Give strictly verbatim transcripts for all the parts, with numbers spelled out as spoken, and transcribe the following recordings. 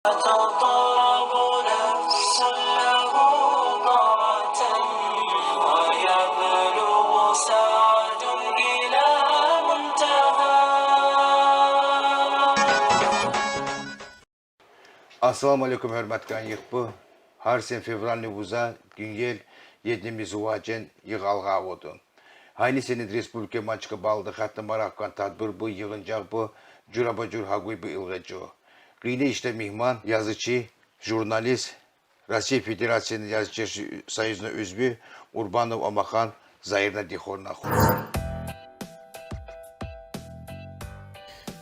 تطرب نفس له طاعة ويبلغ سعد إلى منتهى. Assalamu aleykum, hürmetken yıqpı. Har sen fevralniy vuza güngel yednimiz vacen yığ alğa vodun. Hayni senet respublike mançka baldı xatna maraqkan tadbir bu yığıncaq bu cürabacür haguy bu ilğeco. Qıyne işte mihman, yazıcı, jurnalist, Rossiya Federatsiyasınıñ Yazıcılar soyuzınıñ üzvi Urbanov Amaxan Zairna dihorna xo.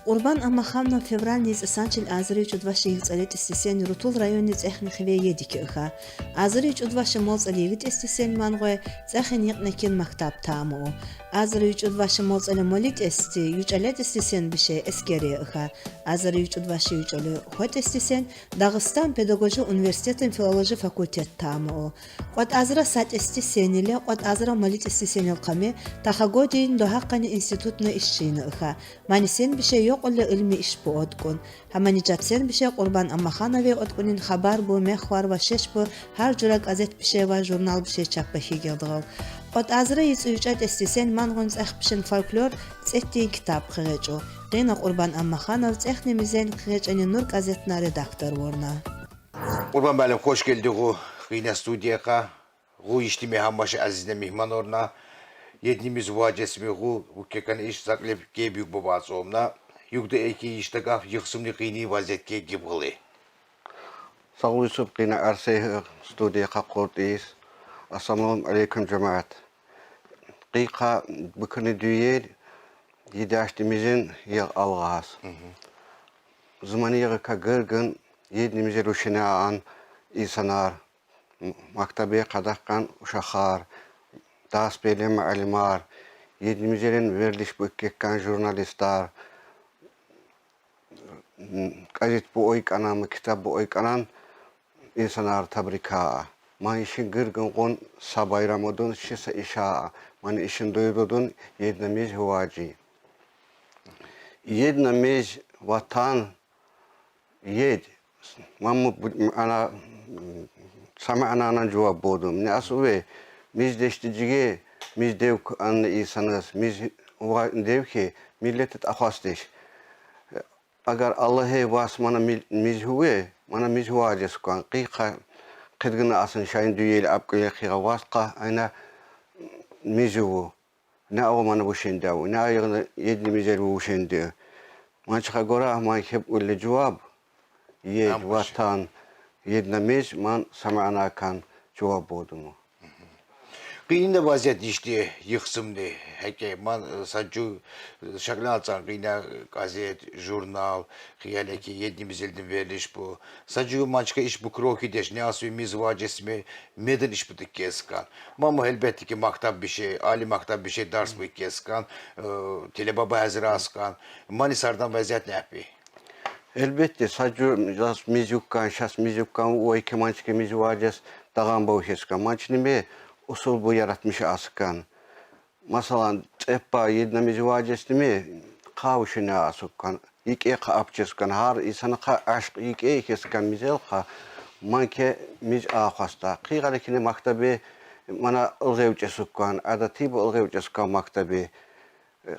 Urban Amaxanov fevralniy sançil azırıy çudvaşı yigtsale testisenni Rutul rayonni tsexni xıve yediki ıha. Azırıy çudvaşı moltsale yigit testisenni manğoy tsexin yıqnekin maktab tamı o. Azırıy çudvaşı moltsale moli testi yuçale testisen bişe eskere ıha. Azırıy çudvaşı yuçale ho testisen Dağıstan pedagoji universitetin filoloji fakultet tamı o. Qot azıra sat esti senile, qot azıra molit esti senil qame, taxagodiyin dohaqqani institutno işçini ıha. Mani sen bişe yoqulle ilmi iş bu otkun. Hamani cap sen bişe Qurban Amaxanovi otkunin xabar bu, mexvar va şeş bu, har cüra gazet bişe va jurnal bişe çappa higeldığıl. Qot azıra yitsi ücat esti sen manğun tseh bişin folklor, tseh tiyin kitab qığeçu. Qıyna Qurban Amaxanov tseh nemizen qığeçani Nur gazetna redaktor vorna. Qurban müellim, xoş keldi ğu qıyna studiyaqa. Ğu iştime hamaşa azizne mihman orna. Yednimiz vacesmi ğu, bu kekan iş zaklev ke büyük baba atsomna. Yugda eki işte gaf yıqsımni qıyni vazetke gibğılı. Sağ ol Yusuf, qıyna arsey studiyaqa qurtiyiz. Assalamu aleykum cemaat. Qıyqa bıkını düyel, yedi aştimizin yığ alğaz. Zımani yığıka gırgın, yednimize ruşine an insanar, maktabe qadaqqan uşaqar, dars bele malimar, yednimizeren verliş bu ikkekkan jurnalistar, gazet bu oykanamı, kitap bu oykanan insanar tabrika. Ma işin gırgın ğun sa bayramodun, şi sa işa. Mani işin duydudun, yednimiz huvaci. Yednimiz vatan, yed. Mamu ana, sami ananan cuvab bodum. Ne asu ve, miz deşticige, miz dev anı insanız, miz va-, dev ki, milletet ahvastiş. Agar Allah'e vas mana mil-, miz huve, mana miz huvace sukan. Qıyqa qıdgını asın şayin düyeli apkıle qıyqa vasqa, ayna miz huvu. Ne avu mana bu şendi avu, ne ayığını yednimiz el bu şendi. Mançıqa gora man hep öyle cuvab. Yed, vatan, yednimiz, man sami anakan cuvab bodumu. Qıynında vaziyet işte yıqsımdı. Heke man, e, sacu, e, şaklan atsan qıyna gazet, jurnal, qıyaleki yednimiz eldin veriliş bu. Sacu mançıqa iş bu krohi deş, ne asuymiz vacesme, medin iş bu keskan. Mamu elbette ki maktab bir şey, ali maktab bir şey, dars bu keskan, e, telebaba hazır askan. Mani sardan vaziyet ne yapı? Elbette, sacu zas miz yukkan, şas miz yukkan, o iki mançıqa miz vaces, dağan bu keskan. Mançıni me usul bu yaratmış askan. Masalan, eppa yedna miz vaces mi, qavuşine asukkan, yike qa apçeskan, har insanı qa aşq yike keskan mizel qa, manke miz ahvasta. Qıyğalekine maktabe, mana ılğevçesukkan, adati bu ılğevçesukkan maktabe.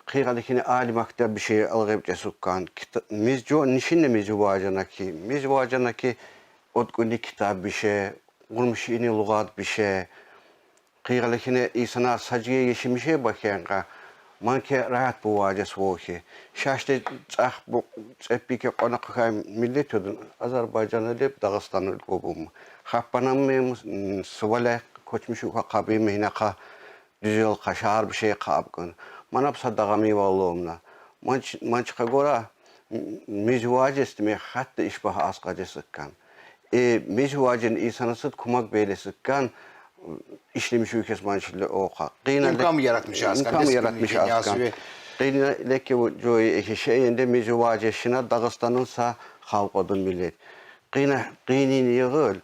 Qıyğalekine ali maktab bir şey ılğevçesukkan. Kita-, miz co, nişinle miz vacana ki, miz vacana ki, otkuni kitab bir şey, qurmuş ini luğat bir şey. Qıyğalekine insana saciye yeşimişe bakyanqa, manke rahat bu vaces vohi. Şaşte çah bu, çepike qonaq kay millet odun, Azerbaycanlı dep, Dağıstanlı gobum. Happanam mem, sıvalay koçmuş uka qabi mehnaqa, düzel qa, şahar bir şey qabkın. Mana psa dağami vallomna. Manç-, mançıqa gora, m-, miz vaces timi hatta işbah asqace sıkkan. E, miz vacen insanı sıt kumak beyle sıkkan, işlemiş ülkes mançlı oqa. Qıyna le-, imkan yaratmış askan. İmkan yaratmış askan. Qıyna leke bu coyu eki şeyinde miz vace şina Dağıstanın sa halq odun millet. Qıyna, qıynin yığıl,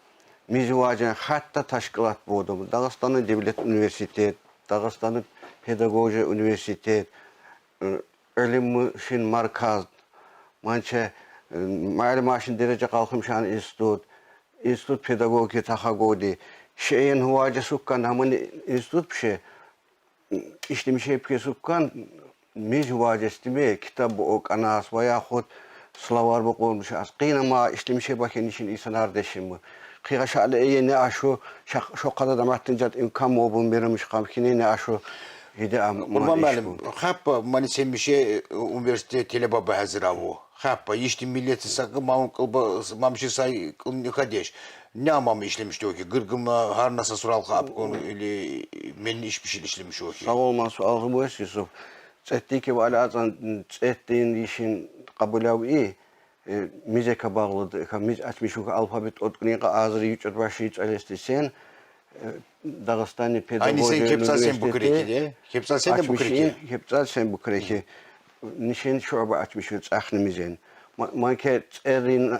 miz vacen hatta taşkılat bodu. Dağıstanın devlet universitet, Dağıstanın pedagoji universitet, e, ilim şin markaz, mançe Муаллимашин дереже къалхымишан институт, институт педагогики тахагоди. Шейин гьуважи суккан гьамани институт пише, ишлемишеб хьи суккан, миз гьуважи истими, китаб бу окӀанас ва яхуд словарь бу къурмишас. Къийна ма ишлемишеб хьи нишин инсанар дешими. Хъигъа шаъли эйе не ашу, шах-, шо къадар да маттин жат имкан мобун бермиш къам хьине не ашу. Гьиде ам Къурбан муаллим, хаппа мани семише университет телеба ба гьазир аву. Хаппа, ишти миллети сакъы мамун кьылба, мамши сай кьылни хадеш. Не амам ишлемиш доки? Гыргыма гьар наса сурал къапкъун или мен иш бишил ишлемиш оки? Сав ол, ман суал гьубуэс, Юсуф. ЦӀетти ки вали ацӀан, цӀеттин ишин къабулав и, э, мизе ка багълыды, ка миз ачмишука алфавит откънин къа азри ючӀуд баши цӀалести сен, э, Дагъыстани Айни сен педагогия кепцал сен бу университети креки де? Кепцал сен де бу ачмишин, креки? Кепцал сен бу креки. Нишен шуба ачмишу цӀахни мизен. Ма-, манке цӀерин, м,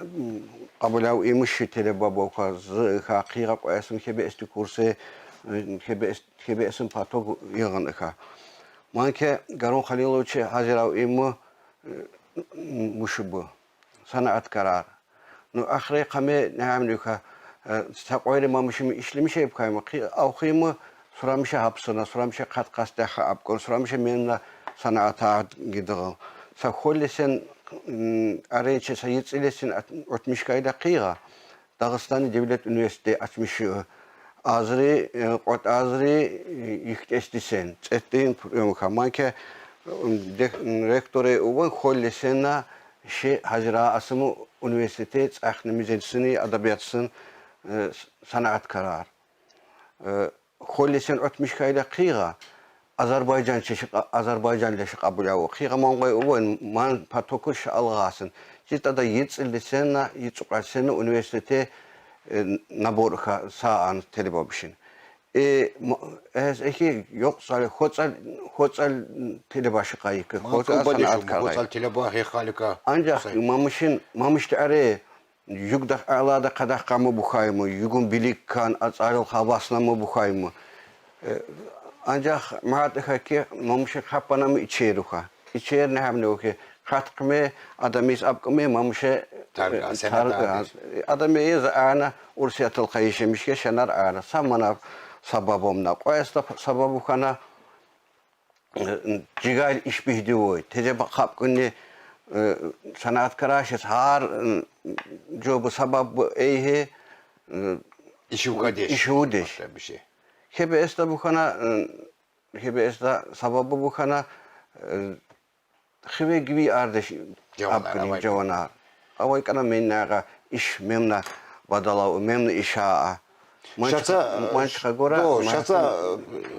къабулав имуши телеба бока, зы ха, хъигъа къвесим хебе эсти курсе, э, хебе эс-, хебе эсим патог йыгъын ха. Манке Гарун Халиловичи гьазирав иму, э, м, мушубу. Санааткарар. Ну, ахре къаме нагьамлуха, э, са къвайри мамушим ишлемишеб кайма, хъи-, авхиму сурамиша гьапсуна, сурамиша къат-къастеха абкъун, сурамиша менна санаата гидгъал. Са холли сен, м, аренче са йицӀили сен ат-, отмишкайда хъигъа, Дагъыстани девлет университет ачмиши, азри, э, кьватӀ азри, э, йикъестисен, цӀеттин приёмха. Манке, м, дек-, м, ректоре уван холли сенна ши гьазира асму университет цӀахни мизен сини адабият сын, э, с-, санааткарар. Э, холли сен отмишкайда хъигъа, Азербайжан чеши къа-, Азербайжан леши къабуляв. Хъигъа ман къвай уван, ман патокуш алгъасын. Житада йицӀили сенна, йицӀукъа сенна университете, э, набор ха саан телеба бишин. Э, м-, эс эхи ёкъ сали, хоцӀал, хоцӀал телеба ши къайик, Ман хоцӀал къулба дешум, санааткар къайик. ХоцӀал телеба хе халика. Анжах Сай. мамушин, мамушти аре, югдах алада къадах къаму бухайму, югун билик кан, ацӀарил хабаснаму бухайму. Э, анжах мат хаки мамуши хаппанаму ичеруха. Ичер нагьамлуки, къаткъме, адамис абкъме, мамуше, Тарга, э, сена тарга, тарга. Адаме ез ана урсиятыл къайишемишке шанар ана. Самана сабабомна. Къвеста сабабу хана, э, жигар иш бигьди вой. Теже ба къапкъунни, э, санааткарашес гьар, э, жобу сабабу эйгьи, э, Иши вукадеш. Иши вудеш. Масала биши. Хебе эста бухана, э, хебе эста сабабу бухана, э, хиве гиви ардеш Жаванар, абкъуни авай. Жаванар. Авай кьана меннагъа иш мемна бадалав, мемна иша а. Шаца, Манчха гора, до, манчха шаца, э,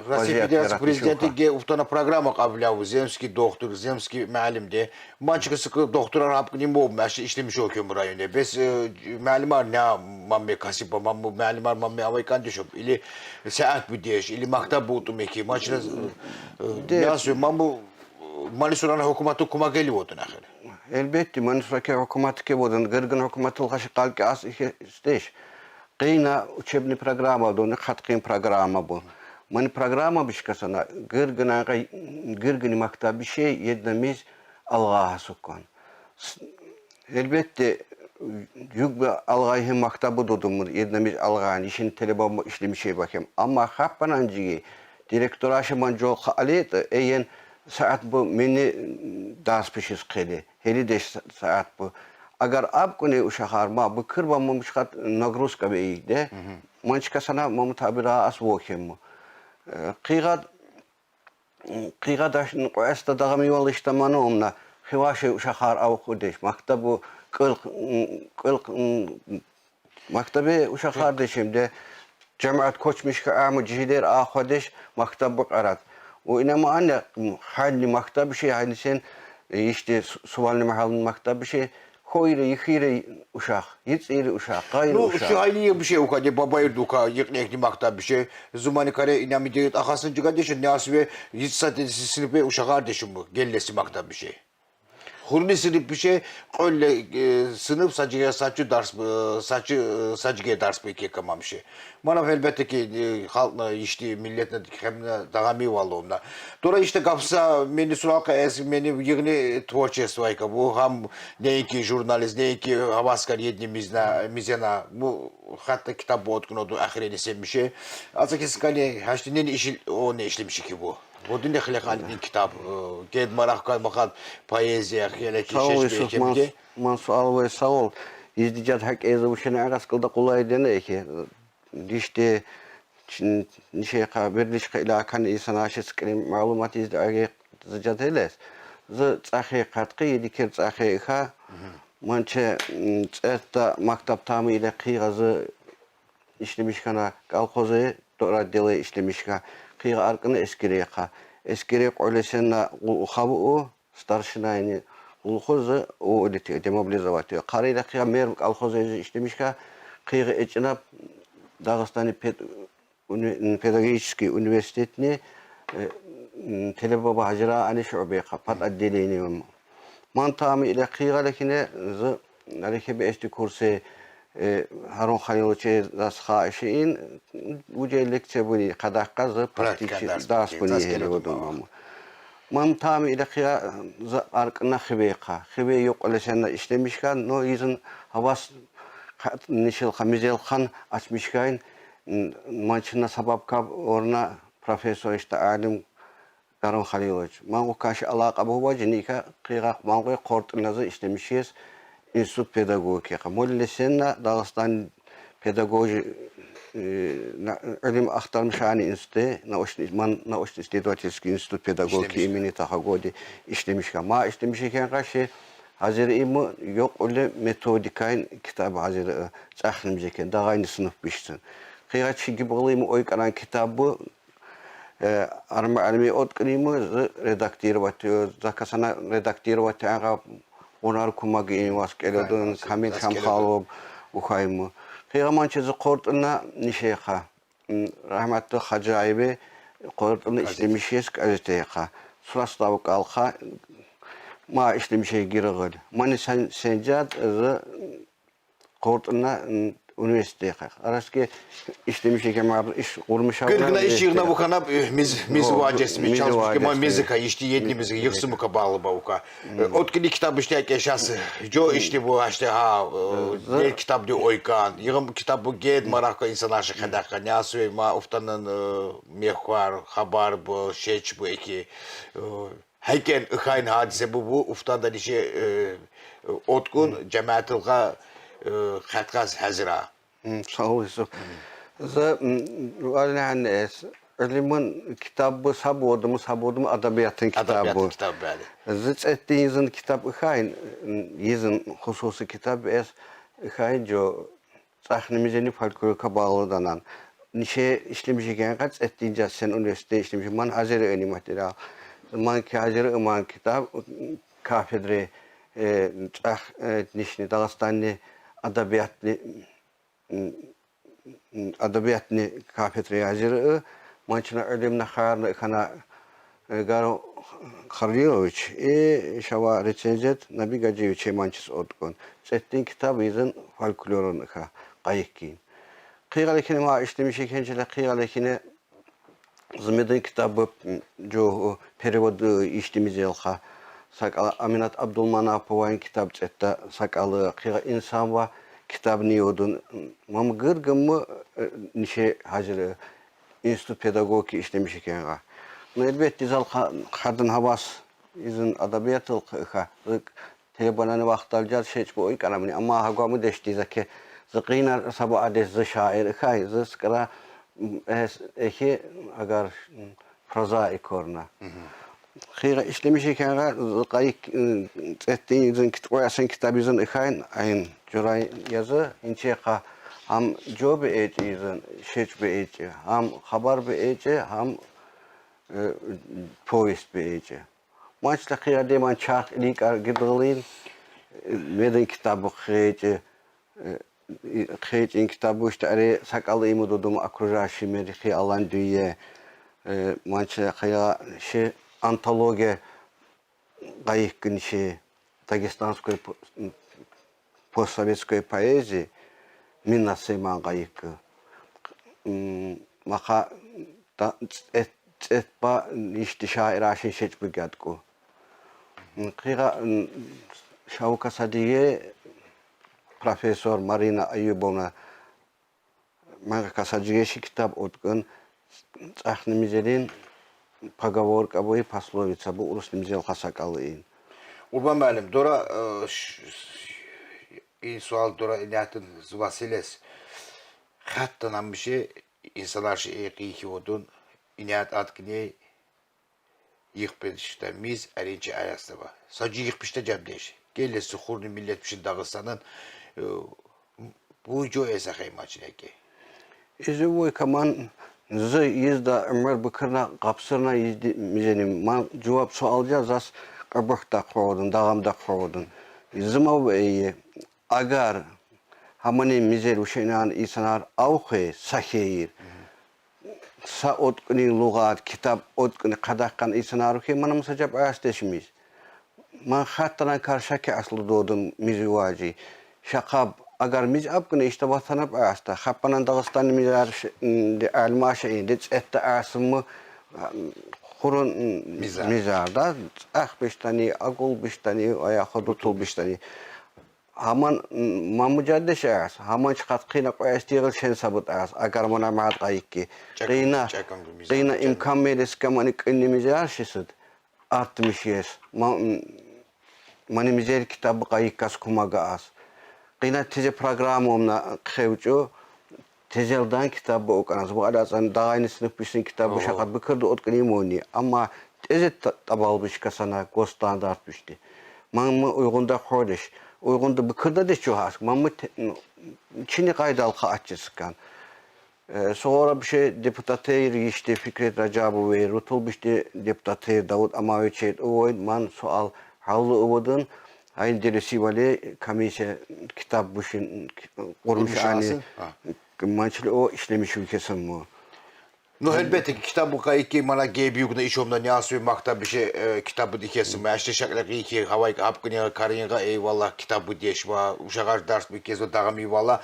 Россия вазият Федерация яратмиш президенти уха. Ге уфтана программа къабуляв, земский доктор, земский муаллим де. Манчха сыкъы докторар абкъуни моб, маши ишлемиш окем районе. Бес, э, муаллимар ня мамме касиба, мамме муаллимар мамме авай кандишоб. Или саат будеш, или мактаб бутумеки. Манчха, э, э, Де- ясу маму Мани сурана гьукумату кумагели вотун ахир. Элбетте, мани сураке гьукуматке вотун, гыргъын гьукуматул хаши къалки ас ихе стеш. Къийна учебный программа дони, къаткъин программа бу. Мани программа бишкасана, гыргъын анга, гыргъын мактаб биши, една миз алгъа гьасуккан. С-, Элбетте, юг ба алгъай гьи мактабу додумур, една миз алгъан, ишин телеба ишлемиши бахем. Амма хаппананжиги, директор аша манжол халит, эйен саат бу мени дарс пишиз къели. Гьели деш са-, саат бу. Агар абкъуни ушахар ма, бу кырба мамушхат нагрузка бейде. Мгм. Манчка сана маму табира ас вохем. Э, къигъат Къигъадашни къвеста дагъами валишта мана умна. Хиваши ушахар авхудеш. Мактабу къылкъ, къылкъ, мактабе ушахар дешем де. Жамаат кочмишка аму жигьилер ахвадеш мактабу къарат. У инама анне гьанни мактаб ши, гьанни сен, э, иште су-, сувални магьални мактаб ши. Хойри, йихири ушах, йицӀири ушах, къайри Ну, ушах. Шу гьайни бу шей ука де, бабайрди ука, йикъни-экни мактаб биши. Зумани каре инами де ахасын жига деши, нясве йицӀса де синипе ушагъар деши му, геллеси мактаб биши. Hurni sınıf bişe, kölli, e, sınıf sacıge, sacı ders, e, sacı, e, sacıge ders bişe kamamışe. Manav elbette ki, e, halkna, işti, milletna, hem de daha mi valomna. Dora işte kapsa meni suralka es, meni yığını tvorçestvo ayka bu. Ham ne ki jurnalist, ne ki havaskar yedni mizna, mizena. Bu hatta kitap bu otkun odu ahireni sevmişe. Asa kesin kani, haşti ne işi, o ne işlemişe ki bu. Vodun ne hile halin kitap, e, ged marak kalmakat poeziya, hele ki Sağ ol şeş Yusuf, belki man, bir de. Man sual ve sağ ol. Yizdicad hak ezi bu şene aras kılda kolay dene ki. Dişte, çin, nişe ka, bir dişka ilakan insan aşı sıkırım malumat yizdi agi zıcad heles. Zı tsahe katkı, yedi kir tsahe iha. Mançe, m, tsertta maktab tamı ile kıyga zı işlemişkana kolhoze, dora dele işlemişka. Kıyga arkını eskere ka. Eskere kolesen na u-, havu u, starşina yani kolhoze, o öyle te-, demobilizovat. Karıyla kıyga mer kolhoze işlemişka. Kıyga eçinap Dağıstani ped-, uni-, pedagogiçeskiy universitetni, e, m, telebaba hacıra ani şube ka, ped отделение. Man tamı ile kıyga lekine zı, nareke be esti kurse, e, Harun Haliloviçe das ha şeyin, uce lekçe buni kadakka zı Praktiken praktik ders das buni, buni das hele gele odun tutma. Ama. Man tamı ile kıyga zı arkına hibe ka. Hibe yok öyle sen de işlemişken, no izin havas ka-, nişil ka, mizel kan açmışken, m, mançına sabab kap orna profesör işte alim Garun Haliloviç. Mango kaşı alaka bu vacı nika kıyga mango kortun nazı işlemişiz. İnstitut pedagogiki. Molle sen de Dağıstan pedagoji, e, na, ilim aktarmış ani institute, научный, man, научно-исследовательский институт педагогики İşlemiş. имени Таха Годи işlemiş. Ma işlemiş iken kaşı hazır imi yok öyle metodikayın kitabı hazır, e, çahnım ceken, daha aynı sınıf bişsin. Kıyga çi gibi olayım oy karan kitabı, e, arma almi ot kırımı redaktировать, e, zakasana redaktировать, aga onar kuma giyim vask elodun, Aynen, Kamil zaskere Kamhalov uhaymı. Kıyga mançe zı kortuna nişe ka. Rahmetli Hacı Aybi kortuna işlemiş yes gazeteye ka. Surastavuk alka ma işlemişe girgil. Mani sen, sencad zı kortuna, m, universiteye ka. Araski işlemiş eken ma iş kurmuş. Gırgına iş yığına bu kanap, e, miz, miz Yo, vacesi mi miz çalışmış ki ma vacesi. mizika işti yedni mizika yıksımı kabalı bavuka. E, otkili kitap işte ki eşyası. Jo işte bu işte ha, e, der kitap diyor oykan. Yığım kitap bu ged maraka insan aşı kadaka. Ne asıyorum ma uftanın, e, mehvar, habar bu, şeç bu eki. E, Heyken ıhayn hadise bu, bu uftan da dişe, e, otkun cemaatilga, e, xetkaz hazıra. Hı, sağ ol Yusuf. Zı, m, ruhal ne es, ilimin kitabı sabodumu, sabodumu adabiyatın kitabı. Adabiyatın kitabı yani. Zı tsettin izin kitab ihayn, izin hususi kitab es ihayn jo tsahnımızeni folklorika bağlı danan. Nişe işlemiş iken kaç ettince sen üniversite işlemiş. Man hazır öni material. Man ki hazır iman kitab kafedre, e, tsah, e, nişni Dağıstanlı adabiyatlı, m, m, adabiyatlı kafedre hazır, e, mançına ölüm naharını kana, e, Garo Haliloviç, e, şava recenzet Nabi Gaceviç mançis otkun. Tsettin kitab izin folklorun ka, kayıkkin. Kıygalekine ma işlemiş ikençele kıygalekine zımedin kitabı, m, jo, perevod, e, işlemiz yılka. Sakal, Aminat Abdulmanapovayın kitab tsetta sakalı, kıyga insan va kitab niyodun. Mam gırgın mı, e, nişe hazır, e, institut pedagogiki işlemiş iken ga. No elbet dizal ka-, kadın havas izin adabiyat ılka, ıka. Telebanani vaqt alacağız, şey, bu oykanamını. Ama hagua mı deşti zake. Zıqina sabu ades zı şair, ıkay, zı sıkıra, es, eki, agar, proza ikorna. Kıyga işlemiş iken ga, zı kayık, tsettin izin kit-, oyasın kitab izin ıkayın, ayın, coray yazı, inçe ka, ham co be eci izin, şeç be eci, ham habar be eci, ham, e, povest be eci. Maçla kıyade man çark ilik ar gidilin, e, medin kitabı kıyıcı, e, kıyıcın kitabı işte are sakalı imu dodum окружающий мир, kıy alan dünya, e, maçla kıya şey antologiya kayık gün şey, дагестанской по- постсоветской поэзии Миннат Сулейман къайикы. М, маха да- цӏет цӏет ба ишти шаир ашин шечбу гядку. Къига м, Шавка Садиге профессор Марина Аюбовна манга касаджигеши китаб откъун цӏахни мизелин поговорка бу и пословица бу урусни мизел хасакъалин. Къурбан муаллим, дора э, ш- ин суал дора инятын зуваселес. Хатта намыше инсанар ши экъи хи одун инят аткни йых педишта миз аринчи аястава. Саджи йых пишта джабдеш. Гелле сухурни миллет пишин Дагъыстанын э, бу джо эса хаймачинаки. Изи вой каман зы изда умур быкырна къапсырна изди мизеним. Ман джуваб суалджа заз къабыхда къурудун, дагъамда къурудун. Изыма вейи агар хамани мизел ушенан инсанар аухе сахеир. Са откъуни лугъат, китаб откъуни къадахкъан инсанар ухе, мана муса джаб аяс дешмиз. Ман хаттаран каршаки аслу додум мизи ваджи. Шакъаб, агар миз абкъуни ишта ватанаб аяста. Хаппанан Дагъыстан мизар ш- м, де алмаша инде цетта асмы хурун м, Мизар. Мизарда. Ах биштани, агул биштани, ая худутул биштани. Хаман м, маму джаддеш аяс, хаман чикъат къина къвеяс тигъил шен сабут аяс, агар мана мад къайикки. Чакам- Къина, чакам мизар, къина чакам. Имкан мелес камани къинни мизар шисид. Артмиш ес. Ма- м, мани мизер китаб къайиккас кумага ас. Къина тизе программамна хевчу, тезелдан китаб окъанас. Бу алацан дагъайни сынып бишин китаб Ого. Шакъат быкырды откъуни мони. Амма тезе та- табал биш касана госстандарт бишти. Мамы уйгъунда къордеш. Уйгъунда быкырда деш чухас. Мамы те- м, чини къайдал ха ачыскан. Э, Сора биши депутатейр ишти Фикрет Раджабовей, рутул бишти депутатейр Давуд Амаевичей, овой, ман суал халлы увудун, айн делеси вале комиссия китаб бишин, къурмуш Къурмуш ани, асы? Ха. Манчили о ишлемиш ülkesi mu? Ну, элбетте, китаб къайикки мана геб югна ишомна нясуй макта биши э, китаб дихесим. Аште шакъла къийки хавай хапкни каринга эйвалла китаб дешва. Ушагъар дарс бу кезо дагъым эйвалла.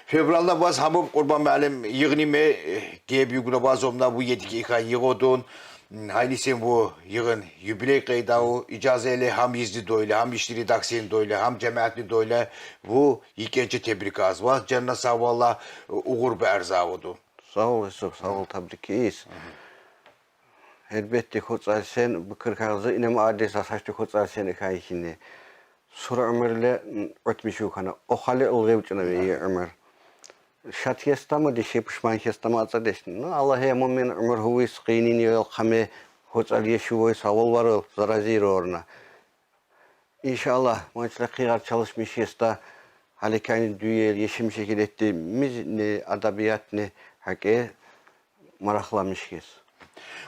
Феврална ваз хамуб Къурбан муаллим йыгъниме э, геб югна ваз омна бу едики иха йыгъодун. М, Хайни сен ву йыгъын юбилей къейдау, иджаза эле хам изди дойле, хам ишти редакциин дойле, хам джамиатни дойле ву йикенчи тебрик аз. Ваз джанна сауалла, угъур бу арзаудун. Сау бол, Юсуф, сау бол, табрик из. Элбетте, хуцар сен, бу кыркагъзы инем адес асашты хуцар сен ихайхине. Сура умурле отмишу хана. Охале улгъев чуна ве умур. Шат хестама деши, пушман хестама аца дешни. Ну, Аллах эмон мен умур хувис къыйнин ел къаме хуцар ешувой сау бол варыл, заразир орна. Иншаллах, манчла къыйгъар чалышмиш еста, халикани дюел, ешим шекил этти, миз не, адабият не, хакъе марахламиш кес.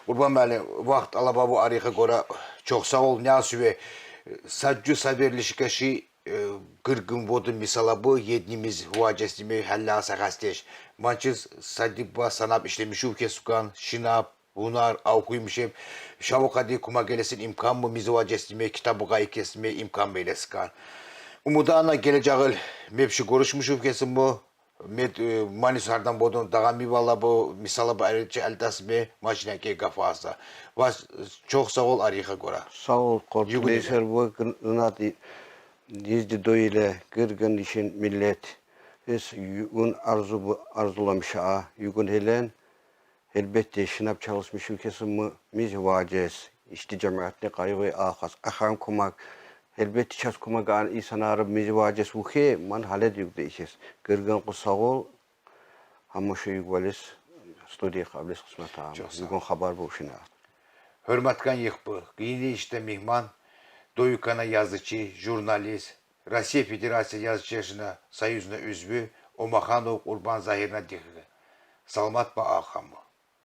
Къурбан муаллим, вахт алаба бу арихи гора чокъ сау бол, нясуве, саджу саберлишка ши, э, гыргын воду мисала бу, едни миз ваджес диме халла сагъастеш. Манчыз садиб ба санаб ишлемишу кесукан, шинаб, Бунар авхуймишеб, шавукъади кумагелесин имкан му, миз ваджес диме, китаб къайикес диме имкан мейлескан. Умудана геледжагъыл меб ши гёрюшмишув кесим му, мед, э, манис гьардан бодун дагъами вала бу, мисала бу аричи алтас ме, машина ке гафаса. Ваз чокъ сав бол арихи гора. Сав бол, Къоркъ Югуни Несер бу, гын-, гынат и-, изди дойле, гыргын ишин миллет. Эс югун арзу бу, арзуламыша, югун гелен, Гьелбетте, шынап чалышмышыв кесим му, миз ваджес, ишти жамиятны къайгъы ахас, ахам кумак. Гьелбетте, чаз кумаган инсанар миз ваджес вухе, ман гьале дюгде ишес. Гыргын къу сав бол, гьамиша югвалес, студия къаблес къысмат ама. Чокъ сав. Югун хабар бу шина. Гьюрметган йых бу, къыйын ишде мигьман, дойкана язычы, журналист, Россия Федерация язычылар союзна уьзвю Омаханов Къурбан Загьирна дихиге. Саламат ба, ахамы.